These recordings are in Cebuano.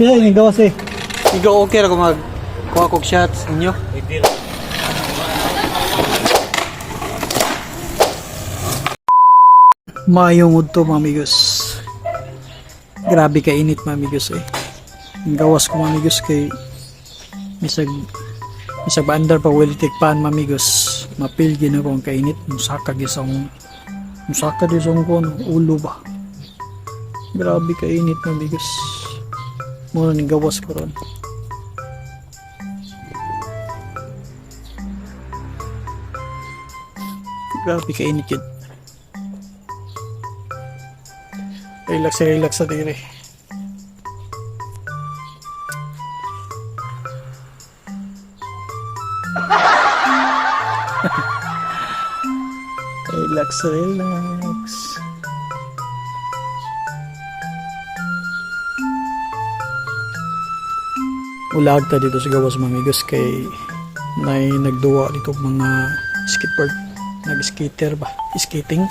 Kaya yung gawas eh. Ikaw okay ra ko mag kuha kog shots ninyo. Mayong udto, mga amigos. Grabe ka init, mga amigos eh. Ang gawas ko, mga amigos, kay misag misag bandar pa wala tikpan, mga amigos. Mapil gina ko ang kainit. Musaka gisong musaka gisong ko no, ulo ba. Grabe ka init, mga amigos. Muna ning gawas ko ron. Grabe ka init yun. Relax, relax sa dire. Relax, relax. Ulag ta dito sa gawas, mga amigos, kay nay nagduwa dito mga skateboard, nag-skater ba, skating.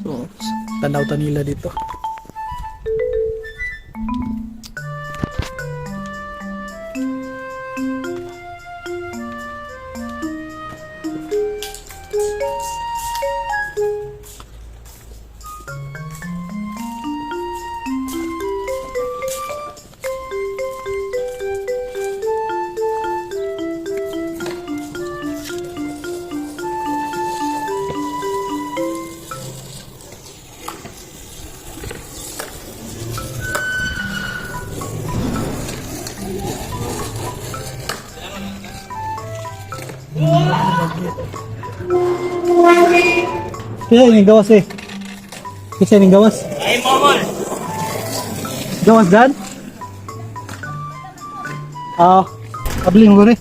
So tanaw ta nila dito. Kaya yung gawas eh. Kasi yung gawas. Ay, momol! Gawas dan? Ah, abli mo rin.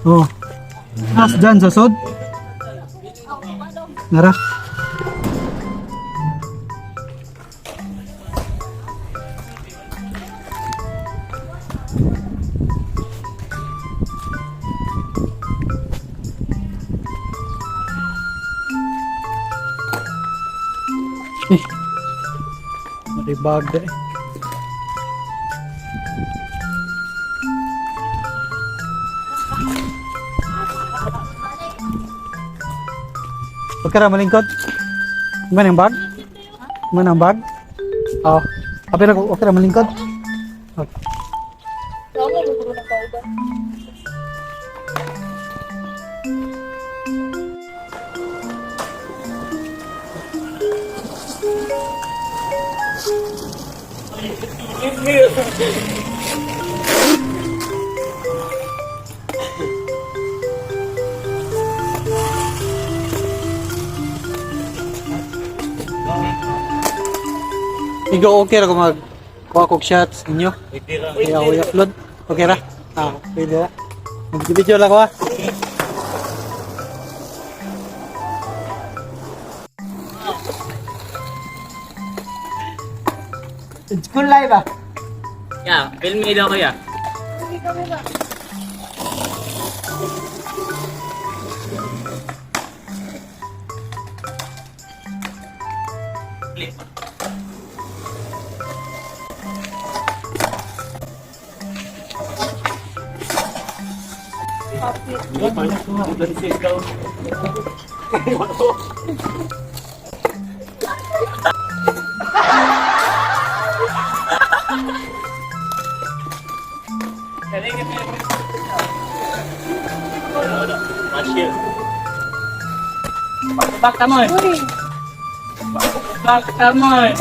Oh. As dyan sa sod? Nara. Eh. Maribag na eh. Huwag ka na malingkod. Man ang bag? Man ang bag? Oo. Oh. Apil ako, huwag ka na malingkod. Okay. Ikaw okay ra ko mag kuha kog shots ninyo. Kaya ako i-upload. Okay ra? Ah, pwede ra. Mag-video lang ko ah. School live ah. Yeah, film me daw kuya. Back mo eh. Back mo eh.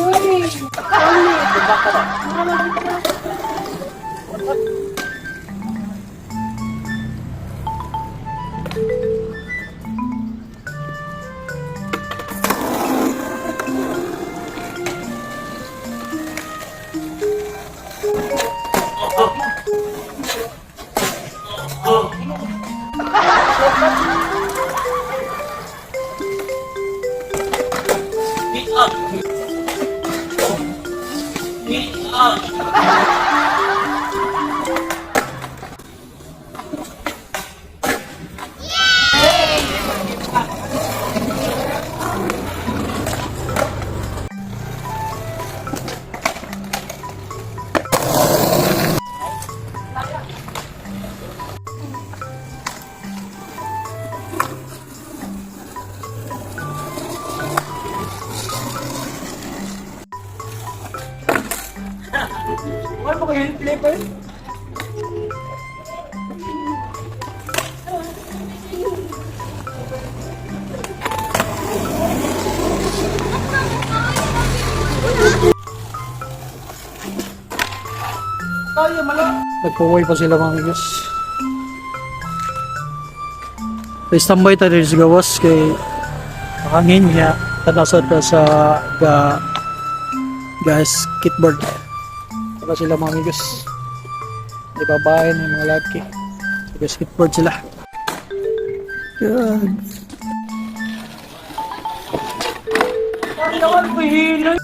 Meet up. Meet up. Ano ba kayo flipper? Tayo, mala. Nagpuway pa sila, mga amigos. So, standby tayo diri sa gawas kay hangin niya tanasad pa sa ga skateboard. Saka sila, mga amigos. Di babae ni mga laki. Sa skateboard sila. God. Ano ko hilo?